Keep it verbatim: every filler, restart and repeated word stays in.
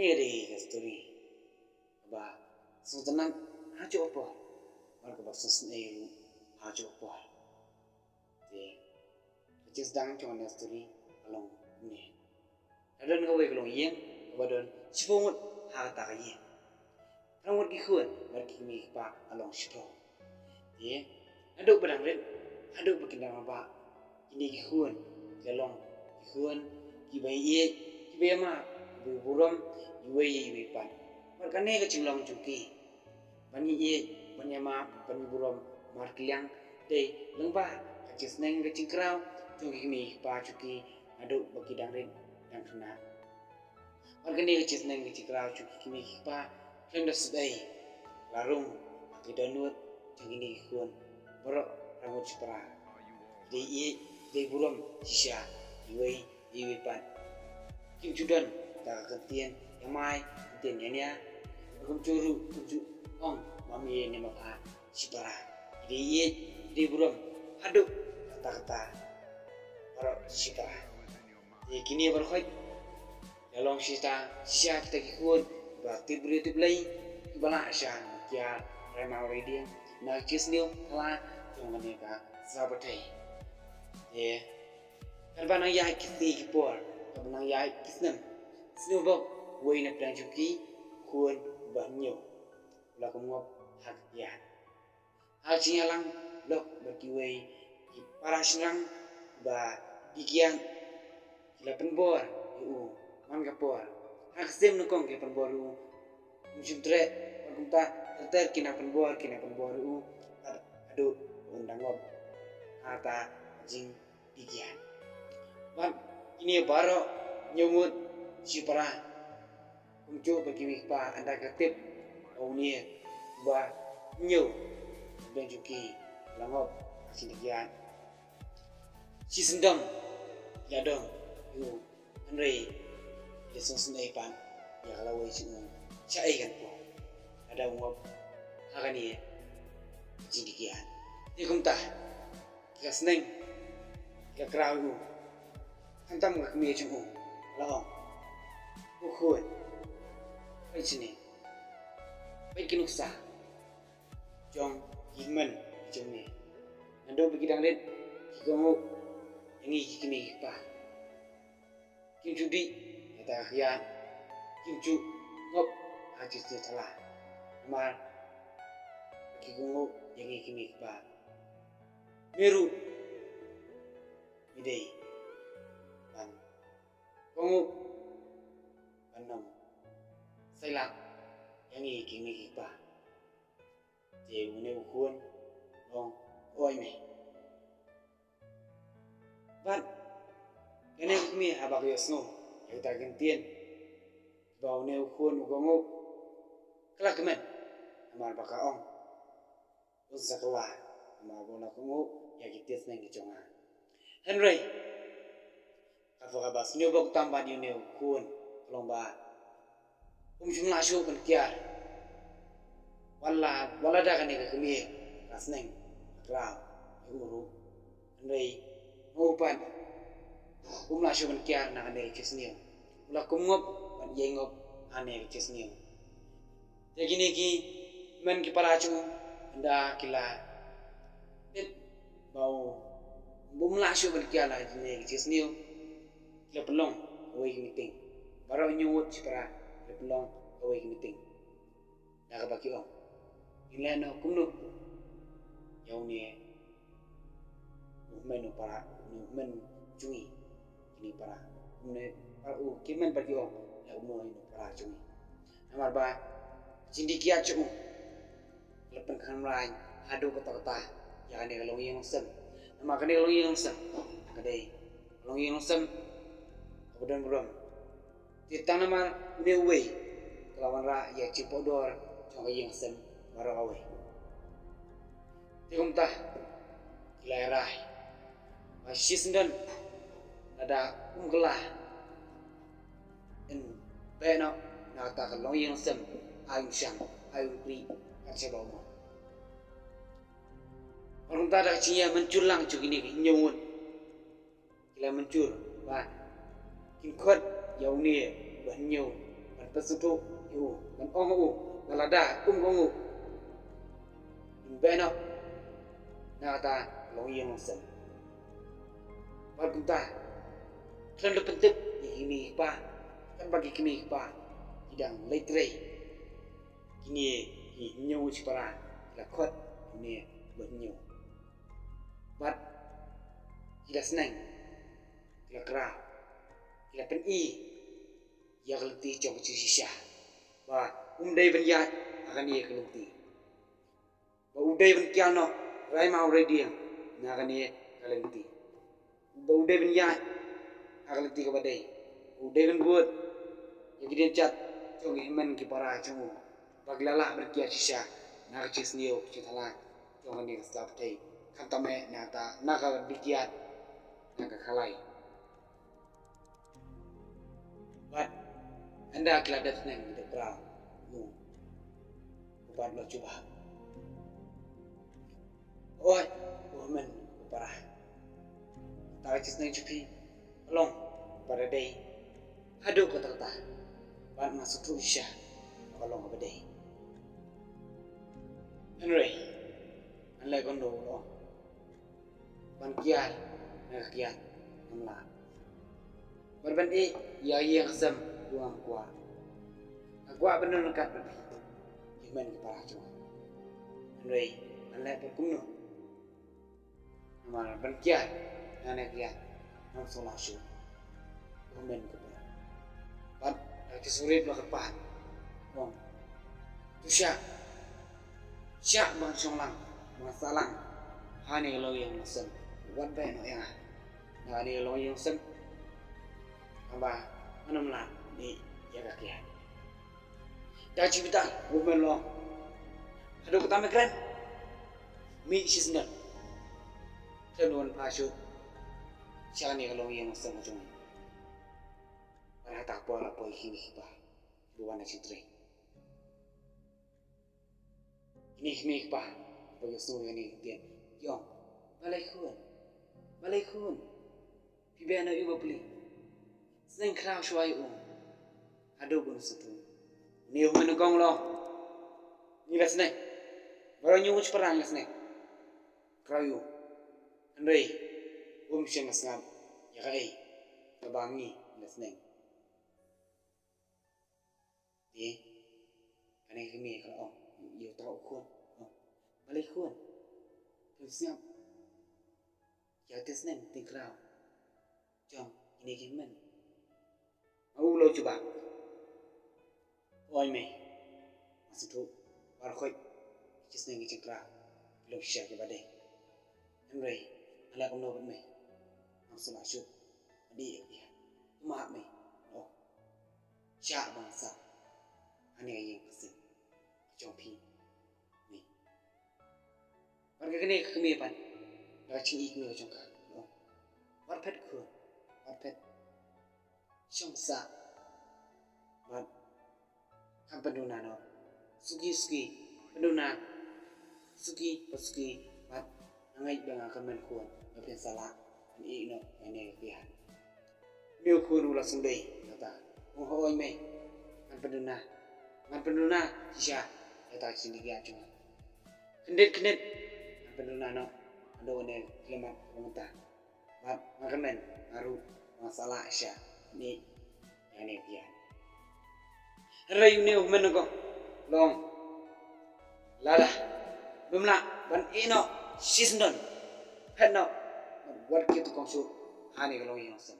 Ïa dei ka story ba sngewtynnat ha ka por, bad kaba sngewsynei ruh ha ka por. Te ka jingsdang jong kane ka story ka long kumne. Ka don kawei ka longïing kaba don shiphew ngut ha kata ka ïing. Phra ngut ki khun bad ki kmie ki kpa ka long shiphew. Te naduh ba dang rit haduh ba kin dang bha, kine ki khun ki la long ki khun kiba ïeit, kiba ïamap, kiba burom iwei ïa iwei pat. Bad kane ka jinglong jong ki ban ïeit, ban ïamap, ban burom markylliang, dei lyngba ka jingsneng ka jingkraw jong ki kmie ki kpa jong ki naduh ba ki dang rit dang khynnah. Bad kane ka jingsneng ka jingkraw jong ki kmie ki kpa khlem da sdei la rung ha ki dohnud jong kine ki khun baroh phra ngut shipara. Ki dei ïeit, ki dei burom shisha iwei ïa iwei pat. Kim ju don da ka kyntien ïamai, kyntien ïania. Bad kumjuh ruh kim ju ong ma me ne ma pha shipara. Ki dei ïeit, ki dei burom haduh katta katta baroh shipara. Te kine baroh khoit ki la long shisha, shisha kita ki khun ba tip briew tip Blei, kiba la shah kiar Primary Reading na ka jingsniew thala jong kane ka sla pyrthei. Te katba nang ïaid ki sngi ki por, katba nang ïaid ki snem, sniew bok uwei na pdeng jong ki u khun uba hynñiew u la kum ngop ha ka kiad. Ha ka jingïalang lok bad kiwei ki para shynrang ba ki kiad, ki la pynbor ïa u man ka por. Ha ka sien nyngkong ki la pynbor ïa u, um shym treh, bad kumta ter ter ki nang pynbor, ki nang pynbor ïa u, bad haduh ba un dang ngop ha kata ka jing ki kiad. Bad kine baroh hynñiew ngut shipara, kumjuh bad ki kmie ki kpa, ynda ki la tip ba une uba hynñiew na pdeng jong ki u la ngop ha ka jingkiad, shisyndon ki la dong ïa u, hynrei ki la sngewsynei pat ïa ka lawei jong u. Shaei kan poi lada u ngop ha kane ka jingkiad? Te kumta ki la sneng, ki la kraw ïa u. Khamtam ka kmie jong u ka la ong, u khun, peit shane, peit ki nuksa jong ki hynmen jong me. Naduh ba ki dang rit ki kohnguh ïa ngi ki kmie ki kpa. Kim ju dih ïa kata ka kiad, kim ju ngop ha ka jingsniew thala, namar ba ki kohnguh ïa ngi ki kmie ki kpa. Me ruh me dei ban kohnguh ban ym sailak ïa ngi ki kmie ki kpa. Te une u khun u ong, oi me. Bad kane ka kmie haba ka ïohsngew ïa kita ki kyntien ba une u khun u kohnguh, ka la kmen, namar ba ka ong, un sa kylla namar ba u la kohnguh ïa ki tied sneng ki jong nga. Hynrei kata kaba sniew bok tam bad ïa une u khun ka long ba um shym lah shuh ban kiar. Wat la, wat lada kane ka kmie ka sneng ka kraw ïa u ruh, hynrei ma u pat um lah shuh ban kiar na kane ka jingsniew. U la kum ngop bad ïai ngop ha kane ka jingsniew. Te kine ki hynmen ki para jong u, ynda ki la tip ba u, ba um lah shuh ban kiar na kane ka jingsniew, ki la pynlong kawei ka meeting. Baroh hynñiew ngut shipara ki la pynlong kawei ka meeting, da kaba ki ong, ngin leh noh kumno ïa une u hynmen u para, une u hynmen jong ngi, kine para, une para, u, ki hynmen pat ki ong, leh kumno ïa une u para jong ngi. Namar ba ka jingdih kiad jong u ka la pynkhamrai haduh katta katta ïa kane ka longïing longsem. Namar kane ka longïing longsem ka dei ka longïing longsem kaba don burom. Te tang namar une uwei ka la wanrah ïa ka jingpohdor jong ka ïing ka sem baroh kawei. Te kumta ki la rai ba shisyndon lada um kylla, yn beh noh na kata ka longïing longsem, ai umshang, ai umkhrih kat shaba u mon. Bad kumta da ka jingïamynjur lang jong kine ki hynñiew ngut, ki la mynjur ba kin khot ïa une uba hynñiew ban Ban sngewthuh ïa u, ban ong ha u ba lada kum ka ong u, un beh noh na kata ka longïing longsem. Bad kumta, khlem da pyntip ïa ki kmie ki kpa, katba ki kmie ki kpa ki dang leit trei, kine ki hynñiew shipara ki la khot ïa une u ba hynñiew. Bad ki la sneng, ki la kraw, ki la pyni ïa ka lynti jong ka jingshisha ba um dei ban ïaid ha kane ka lynti, ba u dei ban kiar noh rai maw rai dieng na kane ka lynti, ba u dei ban ïaid ha ka lynti kaba dei, ba u dei ban bud ïa ki dienjat jong ki hynmen ki para jong u, ba ki la lah ban kiar shisha na ka jingsniew jingthala jong kane ka sla pyrthei, khamtam eh na ka, na ka bikhiat, na ka khalai. Bad ynda ki la dep sneng, ki dep kraw, u, u Bat u la jubab: Oi, u hynmen u para, kata ka jingsneng jong phi ka long kaba dei haduh katta katta, bad nga sngewthuh shisha ba ka long kaba dei. Hynrei ngan leh kumno, u la ong, ban kiar na ka kiad ngam lah, bad ban ïeh ïa ka ïing ka sem ruh ngam kwah. Nga kwah ban don ryngkat bad phi, ki hynmen ki para jong nga. Hynrei ngan leh bad kumno? Namar ban kiar na kane ka kiad ngam sngewlah shuh, u hynmen u para. Bad da ka jingsngewrit ba kyrpad, u ong: To shah, shah ban shong lang, ban sah lang ha kane ka longïing longsem. Wat beh noh ïa nga na kane ka longïing longsem, haba ngan ym lah ban ïeh ïa ka kiad. Da ka jingbitar u hynmen u la ong: Haduh katta me kren, mih shisyndon, khlem da wan phai shuh sha kane ka longïing longsem ka jong nga. Bad ha kata ka por la poi ki kmie ki kpa kiba wan na jingtrei. Kine ki kmie ki kpa kiba ïohsngew ïa kane ka ktien ki ong: Balei khun, balei khun, phi beh noh ïa u bapli? Sneng khraw shuwa ïa u haduh ba un sngewthuh. Une u hynmen nyngkong u la ong: Ngi la sneng, baroh hynñiew shipara ngi la sneng khraw ïa u, hynrei um shym la sngap ïa kaei kaba ngi la sneng. Te kane ka kmie ka la ong ïa uta u khun, ong: Balei khun, phim sngap ïa ka tieng sneng tieng khraw jong kine ki hynmen? Ma u la jubab: Oi mei, nga sngewthuh baroh khoit ki jingsneng ki jingkhraw ki long shisha kiba dei. Hynrei nga leh kumno bad mei, ngam sngewlah shuh ban ïeh ïa ka kiad. To map mei, nga ong, shah ban sah ha kane ka ïing ka sem ka jong phi mei. Bad ka kane ka kmie pat, da ka jingïeit kmie ka jong ka, ka ong: Wat phet khun, wat phet. Shong sah bad kham pynduna noh. Suki suki pynduna, suki pa suki, bad nga ngeit ba nga kyrmen khun ba phin sa lah ban ïeh noh ïa kane ka kiad. Une u khun u la sngewdei kata, u ong: Hooid mei, ngan pynduna, ngan pynduna shisha ïa kata ka jingdih kiad jong nga. Khyndiat khyndiat ngan pynduna noh haduh kane ka khyllipmat kaba mynta. Bad nga kyrmen nga ruh ba nga sa lah shisha ban ïeh ïa kane ka kiad. Hynrei une u hynmen nyngkong u la ong: Lada phim lah ban ïeh noh shisyndon, phet noh bad wat kiew tyngkong shuh ha kane ka longïing longsem.